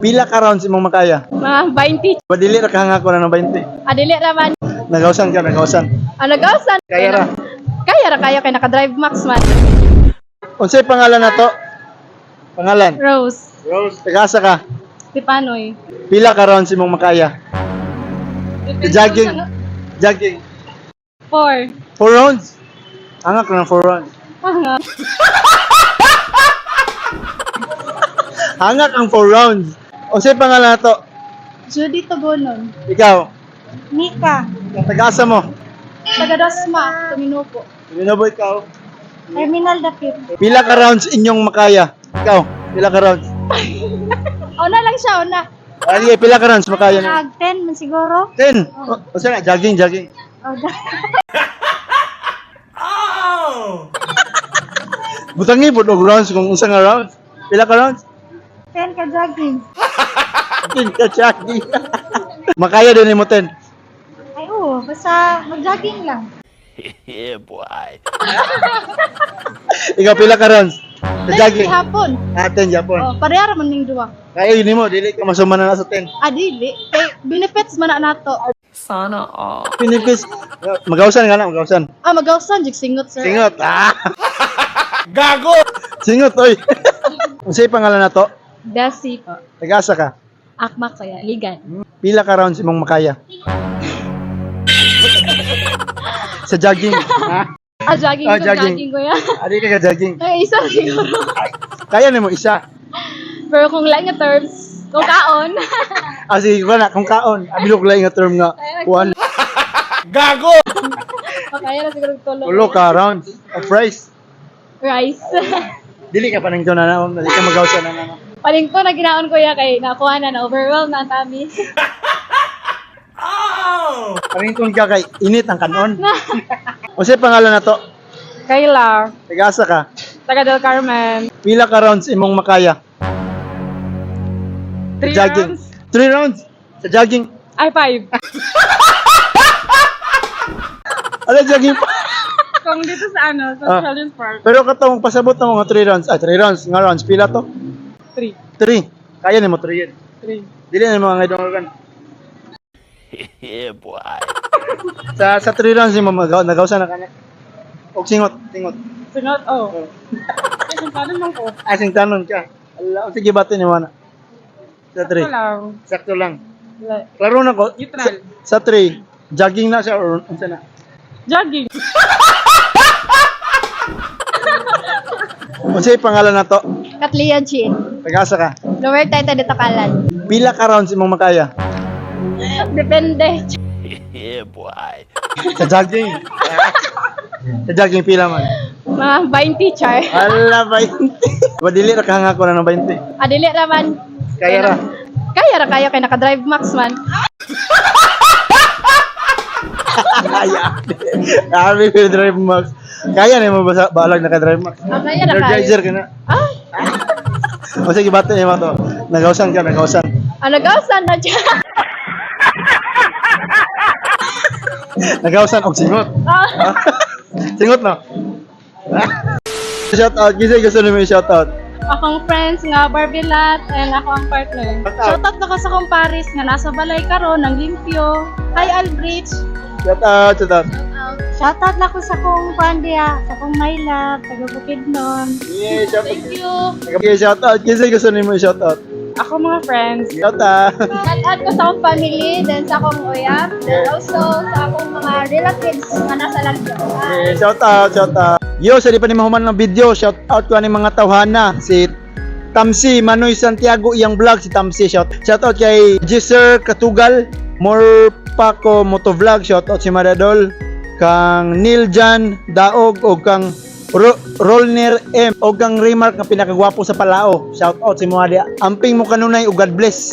Pila ka rounds imong makaya? Mga 20. Ba dili ra ka hangako na ng 20. Ah, dili ra man. Nagawsan ka, nagawsan. Ah, nagawsan. Kaya ra. Kaya ra kayo kay naka-drive max man. Unsay pangalan nato? Pangalan? Rose. Rose. Taga-asa ka? Tipanoy. Pila ka rounds imong makaya? Jogging. Jogging. 4. 4 rounds? Hangak na ng 4 rounds. Hanga. Hangak ang 4 rounds. Unsay pangalan nato? Judy Togonon. Ikaw, Mika. taga-asa mo? Taga Dasma. Tuminupo. Sino ba ikaw? Terminal Dapit. Pila ka rounds inyong makaya? Ikaw, pila ka rounds? Una lang siya, una. Ah, sige, pila ka rounds makaya na? Nag 10 man siguro. 10. O, o na, jogging, jogging. Oh, Butangi po og rounds kung unsa nga rounds. Pila ka rounds? 10 ka jogging. 10 ka jogging. Makaya din nimo 10. Ay oo, basta mag-jogging lang. Ikaw pila ka rounds? Sa jogging. Hapon. Ah, 10 Japon. Oh, pareha ra man ning duwa. Kaya yun nimo, dili ka masuma na sa 10. Ah, dili. Kay benefits man na nato. Sana all. Pinipis. Magawsan nga na, magawsan. Ah, magawsan jig singot, sir. Singot. Ah. Gago. Singot oy. Unsay pangalan nato? Desi po. Taga-asa ka? Akma kaya, ligan. Pila ka rounds imong makaya? Sa jogging. Ha? Ah, jogging Ah, ko, jogging. jogging ko yan. Adi ka ka jogging. Ay, isa siguro. Kaya nimo isa. Pero kung lain nga terms, kung kaon. Ah, sige ko na kung kaon. Abi ko lain nga term nga. Kuan. Kaya na siguro tulog. Ulo ka rounds of rice. Rice. Dili ka paningto na na, dili ka magawsa na na. Palingto na ginaon ko ya kay nakuha na, na-overwhelm na ang tummy. Panington ka kay init ang kanon. Unsay pangalan nato? Kayla, Taga-asa ka? taga Del Carmen. Pila ka rounds imong makaya? 3 Jogging. rounds? 3 rounds. Sa jogging. Ay, 5. Ala jogging pa. Kung dito sa ano, sa Ah. Children's Park, Pero katong pasabot na mga 3 rounds. Ah, 3 rounds. Nga rounds pila to? 3. 3. Kaya nimo 3 yun. 3. Dili na mga ngayon. Sa 3 rounds nimo nagawsa na kana. Og singot, singot. Sunod, oh. Kasi paano man ko? Ay sing tanon ka. Ala, sige bati ni na. Sa Sakto 3. lang. Sakto lang. Like, Klaro na ko. Neutral. Sa 3, jogging na siya or unsa na? Jogging. Unsay pangalan nato? Katlian Chin. Taga-asa ka? Lower Taita de Takalan. Pila ka rounds imong makaya? Depende. Sa jogging. Sa jogging pila man. Mga 20 char. Ala 20. Ba dili ra ka hangako na ng 20. Ah, dili ra man. Kaya ra. Kaya ra kayo kay naka-drive max man. Kaya. Abi ko drive max. Kaya nimo ba balag naka drive max? Ah, kaya ra kayo. Energizer ka na. Ah, O sige bati nimo to. Nagawsan ka, nagawsan. ah nagawsan na siya. Nagawsan og singot. Ah, Singot no. Shout out, kinsa gusto nimo i-shout out? Akong friends nga Barbie Lat and ako ang partner. Shout out. Shoutout na ko sa kong Paris nga nasa balay karon ng limpyo. Hi Albrecht. Shout out, shout out. Shoutout na ko sa kong pandiya, sa kong my love, taga Bukidnon. Yeah, shout out. Thank you. Okay, shout out. Kinsa gusto nimo i-shout out? Ako mga friends. Shout out. Shoutout ko sa akong family, then sa akong uyab, then also sa akong mga relatives nga nasa Lagyo. Okay, shout out, shout out. Yo, sa di pa ni mahuman ng video, shout out ko ani mga tawhana si Tamsi Manoy Santiago iyang vlog si Tamsi, shout out kay Gisser Katugal, More Paco Motovlog, shout out si Maradol, kang Neil Jan Daog og kang Rolner M og kang Remark nga pinakagwapo sa Palao. Shout out si mga dia. Amping mo kanunay ug God bless.